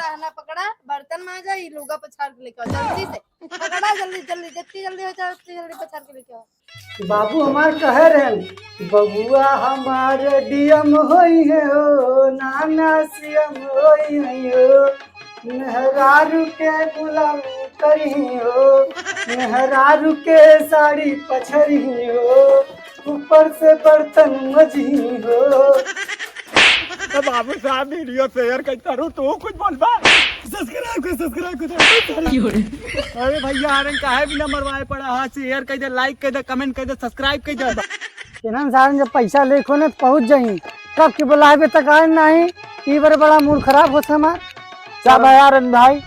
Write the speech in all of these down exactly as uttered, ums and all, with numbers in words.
कहना पकड़ा, बर्तन माजा, ई लुगा पछाड़ के लेके आओ जल्दी से। पकड़ा जल्दी जल्दी, जितनी जल्दी हो जाए उतनी जल्दी पछाड़ के लेके आओ। बाबू हमार कहे रहे, बबुआ हमार डीएम होई है हो, नाना सीएम होई है हो, मेहरारू के गुलामी करी हो, मेहरारू के साड़ी पछरी हो, ऊपर से बर्तन मजी हो। तो बाबू साहब वीडियो शेयर कैसे करूँ, तू कुछ बोल बा। सब्सक्राइब कर, सब्सक्राइब कर। अरे भैया, आरन काहे बिना मरवाए पड़ा है, शेयर कर दे, लाइक कर दे, कमेंट कर दे, सब्सक्राइब कर दे। इन्हन सारन जब पैसा लेके होने तो पहुँच जाई, कब के बुलावे तक आए नहीं। ई बार बड़ा मूड खराब होत हमार। का भा यार अरविंद भाई?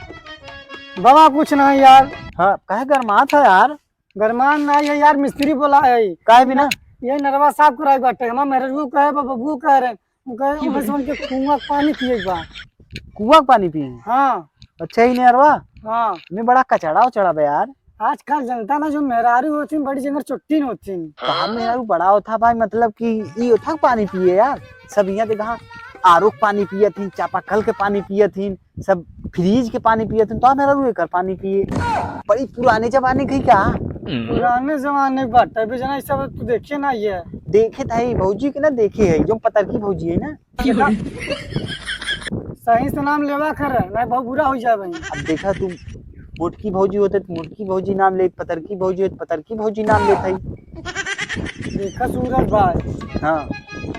बाबा कुछ नहीं यार। हाँ, काहे गरमात है यार? गरमान नहीं है यार, मिस्त्री बोला है। काहे बिना? ये नरवा साफ कराए बाटे, हमार मेहररू कहे बा, बबुओ कह रहे, उ कहे, उ भैंसवन के कुआं के पानी पिए के बा। कुआं के पानी पिए? हाँ। अच्छा, ई नरवा? हाँ। में बड़ा कचड़ा उचड़ा बा यार। आजकल जनता ना जो मेहरारू होती, बड़ी जंगर चुट्टी होती। कहाँ मेहरारू बड़ा होता भाई, मतलब कि ई होता पानी पिए यार। सब यहाँ देखा, आरो के पानी पियत ही, चापाकल के पानी पियत ही, सब फ्रिज के पानी पियत ही, तो मेहरारू एकर पानी पिए। बड़ी पुराने जमाने की का? पुराने जमाने के बात है, अभी जना ई सब तू देखे ना ये। देखे था ही भौजी के ना, देखे है, जो पतरकी भौजी है ना। सही से नाम लेवा कर, नहीं बहुत बुरा हो जाए भाई। अब देखा तू, मोटकी भौजी होते तो मोटकी भौजी नाम लेत, पतरकी भौजी होते पतरकी भौजी नाम लेत है। देखा सूरज भाई। हाँ।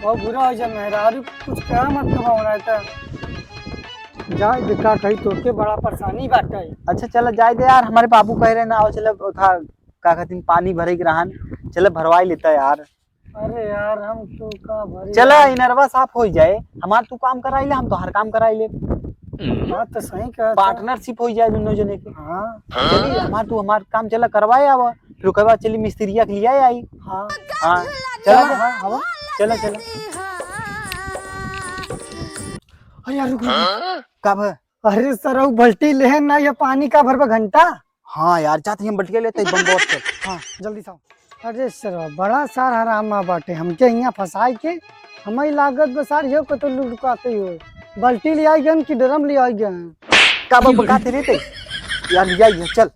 बहुत बुरा हो जाए, मेहरारू कुछ कहा मत कमाओ ना तो। जाए दे, का कही, तोके बड़ा परेशानी बाटे। अच्छा चला जाए दे यार, हमारे बाबू कह रहे ना, आओ चला उठा, का कहते हैं, पानी भरे के रहन, चला भरवाई लेता यार। अरे यार, हम तो का भरी चला, यार। इनरवा साफ हो जाए, हमार तू काम कराई ले, हम तोहार काम कराई ले। बात तो सही कहा था। पार्टनरशिप हो जाए दोनों जने के। हाँ। चली, हमार तू हमार काम चला करवाए आवा, फिर ओकर बाद चली मिस्त्रिया के लियाए आई। हाँ। हाँ, चला, चला, हाँ, हाँ। चला, चला। अरे यार, रुक, रुक। का भा? अरे सरऊ, बल्टी लेहे ना, ये पानी का भरबा घंटा? हाँ यार, जात ही हम बल्टिया लेते ही बम बहुत से। हाँ, जल्दी से आओ। अरे सरऊ, बड़ा सार हरामा बाटे, हमके यहाँ फंसाई के, हमारी लागत बा सार, ये को तो लुकाते ही हो। बल्टी ले आई गन कि ड्रम ले आई गन? का बा, बकाते रहते? यार, ले आई है, चल।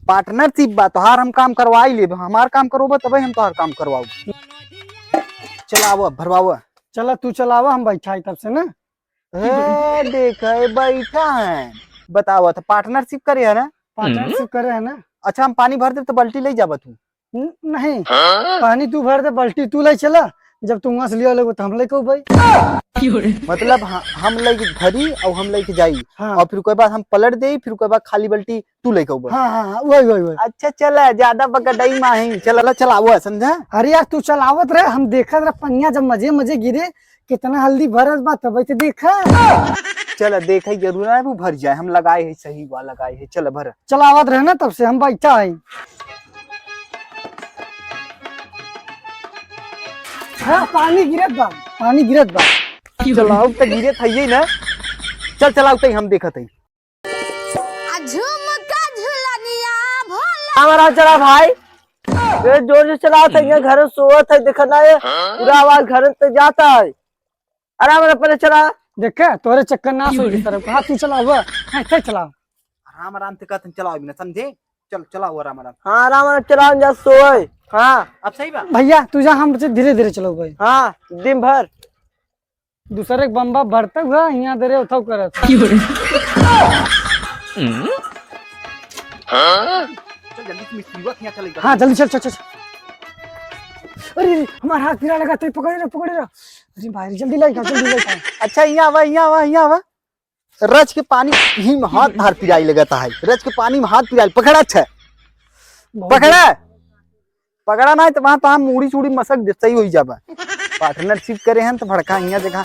पार्टनरशिप बा, तोहार हम काम करवाई लेब, हमार काम करोबा तबे हम तोहार काम करवाऊ। चलावा, भरवावा। चला, तू चलावा, हम बैठा ही तब से ना। ए, देख, ए, बैठा है। बतावा, तो पार्टनरशिप करे है ना? पार्टनरशिप करे है ना? अच्छा, हम पानी भर देब तो बल्टी ले जाबा तू? न-, नहीं। हाँ? पानी तू भर दे, बल्टी तू ले चला। जब तू वहाँ से लिया लेगो तो हम लेके भाई। मतलब ह-, हम लेके धरी और हम लेके जाई। हाँ। और फिर कोई बात हम पलट दे, फिर कोई बात खाली बल्टी तू लेके भाई। हाँ, हाँ, हाँ, वही, वही, वही। अच्छा, चला, ज्यादा बकटाई माही। चला, चला, वो समझा? अरे यार, तू चलावत रहे, हम देखत रहे, पनिया जब मजे मजे गिरे, कितना हल्दी भरत बा, तब तो देखा। चल, देखे जरूर है, वो भर जाए, हम लगाए है, सही बा, लगाए है, चल भर। चलावत रहे ना, तब से हम बैठा है। हाँ, पानी गिरत बा, पानी गिरत बा। चलाओ तो गिरत है ये ना। चल, चलाओ तो हम देखत है। आ झुमका झुलनिया भोला। हमारा चला भाई, ए, जोर से चलाओ तो, यहाँ घर सोवत है, देखा ना ये, पूरा आवाज घर तक जाता है। आराम आराम पहले चला। देखे, तोरे चक्कर ना सोई की तरफ। हाँ, तू चला हुआ। हाँ, तू चला। आराम आराम से कहते हैं, चलाओ बिना समझे। चल, चलाओ आराम आराम। हाँ, आराम आराम चलाओ, जा सोए। हाँ। अब सही बा? भैया, तू जा, हम धीरे धीरे चलो भाई। हाँ, दिन भर। दूसरे के बम्बा भरते हुआ, यहाँ दे रे उठाओ करत। चल, जल्दी से मिस्त्रीवा के यहाँ चले। हाँ, जल्दी चल, चल, चल, चल। अरे, अरे, हमार हाथ पिराए लगा, तई पकड़े रह, पकड़े रह। अरे भाई, जल्दी लाई का, जल्दी लाई का। अच्छा, यहाँ आवा, यहाँ आवा, यहाँ आवा। रच के पानी ही में हाथ धार पिराई लगता है। रच के पानी में हात पिराई, पकड़ा अच्छा। बहुत पकड़ा। पकड़ा ना, तो वहाँ तो हम मूड़ी चूड़ी मसक दे, सही होई जाबा। पार्टनरशिप करे हैं तो भड़का हियाँ देखा।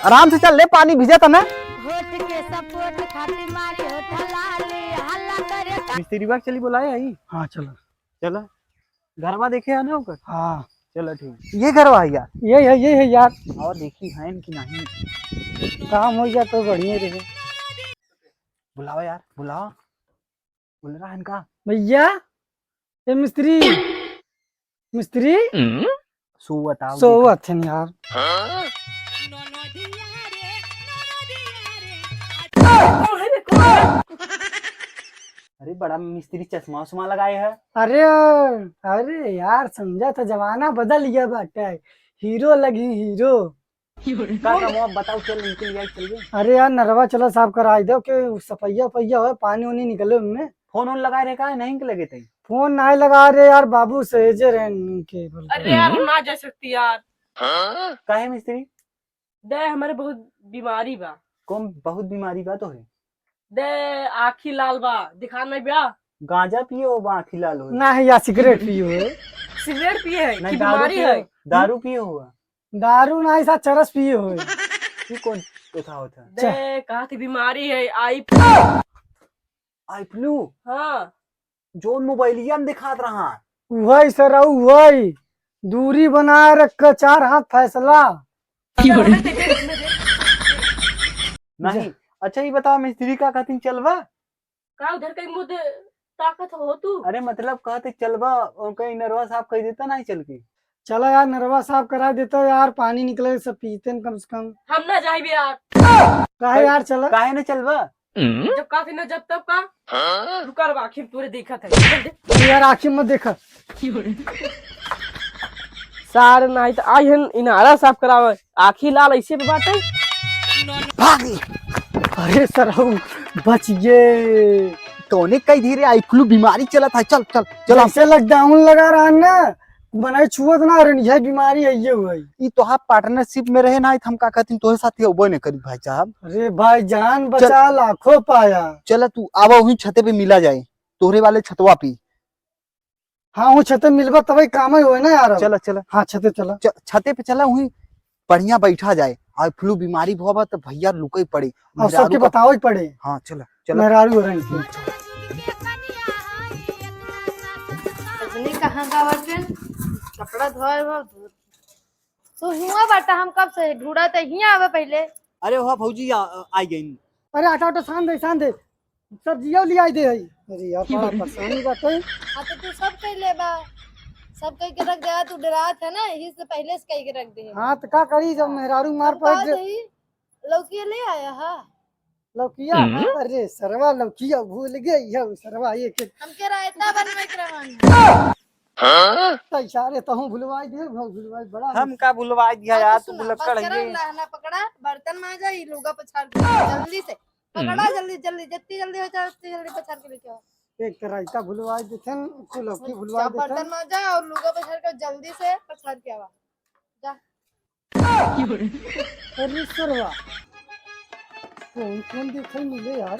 आराम से चल ले, पानी भिजा था ना। होठ के सपोर्ट खातिर मारी होठ लाली, हल्ला करे। मिस्त्री बा के चली बोलाए आई। हाँ, चलो। चलो। घरवा देखे है ना ओकर? हाँ। चलो ठीक। ये घरवा है यार? ये है, ये है यार। और देखी है कि नहीं? काम हो जाए तो बढ़िया रहे। बुलाओ यार, बुलाओ। बोल रहा है इनका। भैया, ए मिस्त्री, मिस्त्री? सोवत आओ, सोवत है यार। कौन है रे, कौन है? अरे, बड़ा मिस्त्री चश्मा उश्मा लगाए है। अरे, अरे यार, समझा था, जमाना बदल गया बाटे, हीरो लगी, हीरो। का काम हो, आप बताओ, चल, इनके लिए चल गए। अरे यार, नरवा चला साफ कराई दो, के उ सफैया उफैया हो, पानी उनी निकले उनमें। फोन उन लगाए रहे का, नहीं निकले गए थे? फोन नहीं लगा रहे यार, बाबू सहेजे रहे इनके, बोल के। अरे यार, हम ना जा सकती यार। काहे मिस्त्री? दे, हमारे बहुत बीमारी बा। कौन बहुत बीमारी बा तो है? दे, आँखी लाल बा, दिखा नहीं बा। गांजा पिए हो बा, आँखी लाल हो? नहीं यार, सिगरेट पिए हो। सिगरेट पिए है नहीं, कि दारू बीमारी पिए है? हो? दारू पिए हो? दारू नहीं सा, चरस पिए हो। ये कौन कोथा होता है? दे, कहा थी बीमारी है, आई। आई फ्लू? हाँ। जोन मोबाइलिया में दिखात रहा। वही सर, वही। दूरी बनाए रख, चार हाथ फैसला। नहीं। जा। अच्छा, ये बताओ, मिस्त्री का कहती चलवा? का उधर कहीं मुँह दे-, ताकत हो तू? अरे, मतलब, कहते चलवा और कहीं नरवा साफ कर देता नहीं चल के। चला यार, नरवा साफ करा देता यार, पानी निकले, सब पीते हैं कम से कम। हम ना जाइबे यार। काहे यार, चला। काहे ना चलबा? जब काफी ना, जब तब का? हाँ? रुका रे, आखिर तोरे देखत है। चल दे। अरे यार, आखिर मत देखा। सारे नाई तो आई हन इनारा साफ करावे, आखिर लाल ऐसे पे बाटे। भाग। अरे सरऊ, बच गए। तोने कई धीरे आई फ्लू बीमारी चलत है, चल, चल, चल। जैसे लॉकडाउन लगा रहा ना, बनाई छुअत ना रहन, यह बीमारी है, ये हुआ है। ई तोहार पार्टनरशिप में रहे ना, त हम का कहती, तोहे साथ ही अबे न करी भाई साहब। अरे भाई, जान चल। बचा लाखों पाया। चला तू आवा, वहीं छते पे मिला जाए, तोहरे वाले छतवा पे। हाँ, वो छते मिलबा तबे काम ही होए ना यार। चला, चला। हाँ, छते चला। च-, छते पे चला, वहीं बढ़िया बैठा जाए। और फ्लू बीमारी भवा बा त भैया लुकई पड़े। और मेहरारू सबके का बतावई पड़े। हाँ, चला, चला। मेहरारू हो रही थी। रजनी कहाँ का बाटे? कपड़ा धोए बा, धो। तू हुआ बाटा, हम कब से ढूंढत है, हियाँ आवे पहले। अरे वाह भौजी, आ, आ, आई गई। अरे आटा, आटा सान दे, सान दे। सब्जियों ले आई दे है। अरे यार, बड़ा परेशानी बाटे। हाँ, तो तू सब कह ले बा, सब कह के रख दे, तू डरात है ना, यही से पहले से कह के रख दे। हाँ, तो का करी, जब मेहरारू मार हम पड़ कह जे- दे, लौकी ले आया हा? लौकिया? हम्म। अरे सरवा, लौकिया भूल गई है, सरवा, ये के हमके रायता बनवे के रहन। हाँ? तो इशारे तो हूँ भुलवाई दे, भुलवाई बड़ा हम का भुलवाई दिया हाँ, यार, तो तू सुना, भुलक्कड़ बस है करा, ये। लहना पकड़ा, बर्तन माजा, ई लुगा पछार के जल्दी से। पकड़ा हम्म। जल्दी, जल्दी, जितनी जल्दी हो जाए, उतनी जल्दी पछार के लेके आओ। एक तो रायता भुलवाई देथन, कुल लौकी भुलवाई जा, देथन। बर्तन माजा और लुगा पछार के जल्दी से पछार के आवा। जा। अरे सरवा, कौन कौन देखल मिले यार?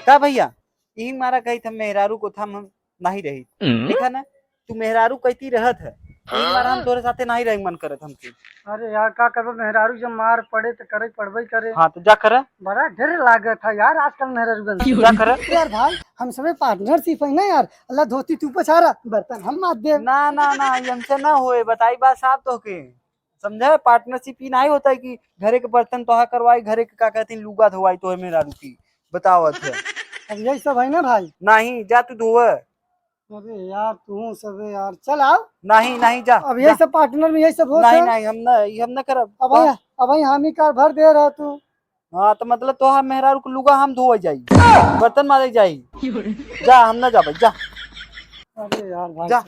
का भैया, यही मारा कही था मेहरारू को था हम नहीं रही। हम्म। देखा ना, तू मेहरारू कहती रहत है, यही मारा हम तोरे साथे नहीं रहे मन करत हमके। अरे यार, का करबो, मेहरारू जब मार पड़े तो करे पड़बे करे। हाँ, तो जा करा। बड़ा डर लागत है यार आजकल मेहरारू गन से। जा करा। यार भाई, हम सबे पार्टनरशिप है ना यार, अल्लाह धोती तू पछारा, बर्तन हम माज दे। ना, ना, ना, हमसे ना होए, बताई बात साफ तो के। समझे? पार्टनरशिप ई नाहीं होता है कि घरे के बर्तन तोहा करवाई, घरे के का कहती लुगा धोवाई तोहे मेहरारू की। बतावत है। अब यही सब है ना भाई? नहीं, जा तू धोवे। अरे यार, तू सबे यार, चल आओ। नहीं, नहीं, जा, अब यही जा। सब पार्टनर में यही सब होत नहीं, है। नहीं, हम ना, ई हम ना करब। अब भाई, अब भाई हामी कार भर दे रहा तू। हाँ, तो मतलब तोहार मेहरारू के लुगा हम धोवे जाई, बर्तन माजे जाई। जा, हम ना जाबे, जा। अरे यार भाई जा।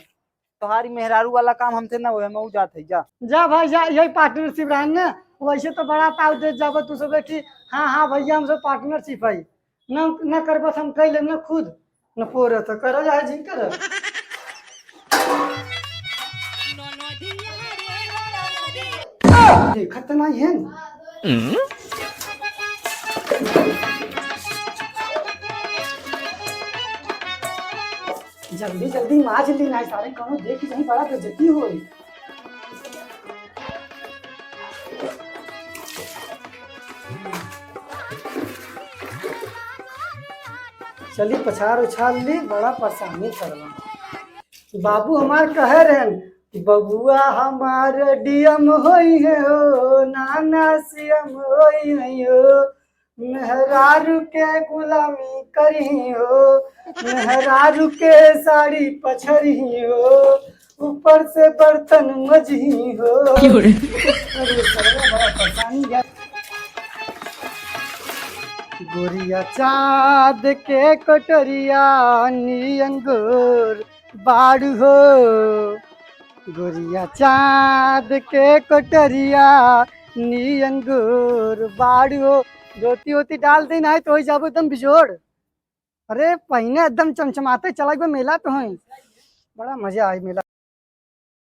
तोहारी मेहरारू वाला काम हमसे ना होए, हम ऊ जात है, जा। जा भाई जा, यही पार्टनरशिप रहन ना। वैसे तो बड़ा ताव देत जाबो तू सबे कि हाँ, हाँ भैया, हम सब पार्टनरशिप है। ना, ना करबस हम कह लेम ना खुद, ना पोरे तो करो चाहे जिन करो। देखत तो नहीं है। जल्दी जल्दी माज ली, नहीं सारे कौनो देख जाई, बड़ा बेइज्जती होई। चली पछार उछार ली, बड़ा परेशानी करवा। बाबू हमार कहे रहन कि बबुआ हमार डीएम होई है हो, नाना सीएम होई है हो। मेहरारू के गुलामी करी हो, मेहरारू के साड़ी पछरी हो, ऊपर से बर्तन मजही हो। क्यों रे? अरे सरवा, बड़ा परेशानी है। गोरिया चाँद के कोठरिया नियन गोर बाड़ू हो, गोरिया चाँद के कोठरिया नियन गोर बाड़ू हो। धोती वोती डाल दे, नाहीं तो होइ जाबो एकदम बिजोड़। अरे पहिने एकदम चमचमाते चला गो मेला तो है, बड़ा मजा आई मेला।